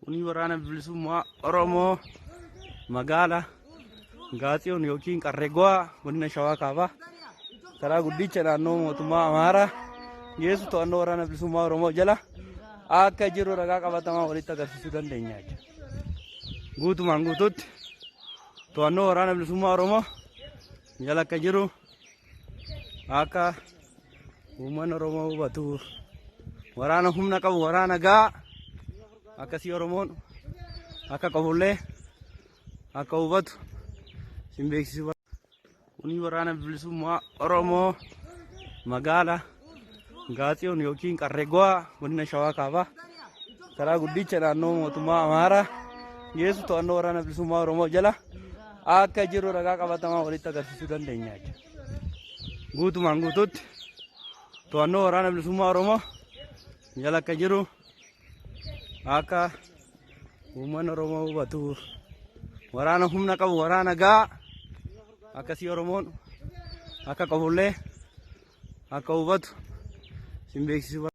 Kuni waraana bilisummaa Oromoo magaala Gaatsiyoon yookiin Qarrego'aa godina Shawaa Kaabaa karaa guddicha naannoo mootummaa Amaaraa geessu to'annoo waraana bilisummaa Oromoo jala akka jiru ragaa qabatamaa walitti agarsiisuu dandeenya jechuudha. Guutumaan guutuutti to'annoo waraana bilisummaa Oromoo jala akka jiru akka uummanni Oromoo hubatu waraana humna qabu waraana gahaa akkasii Oromoon akka qabullee akka hubatu isin beeksisuu. Kuni waraana bilisummaa Oromoo magaala Gaatsiyoon yookiin Qarrego'aa godina Shawaa Kaabaa karaa guddicha naannoo mootummaa Amaaraa geessu to'annoo waraana bilisummaa Oromoo jala akka jiru ragaa qabatamaa walitti agarsiisuu dandeenya jechuudha. Guutumaan guutuutti to'annoo waraana bilisummaa Oromoo jala akka jiru akka uummanni Oromoo hubatu waraana humna qabu waraana gahaa akkasii Oromoon akka qabullee akka hubatu isin beeksisuu.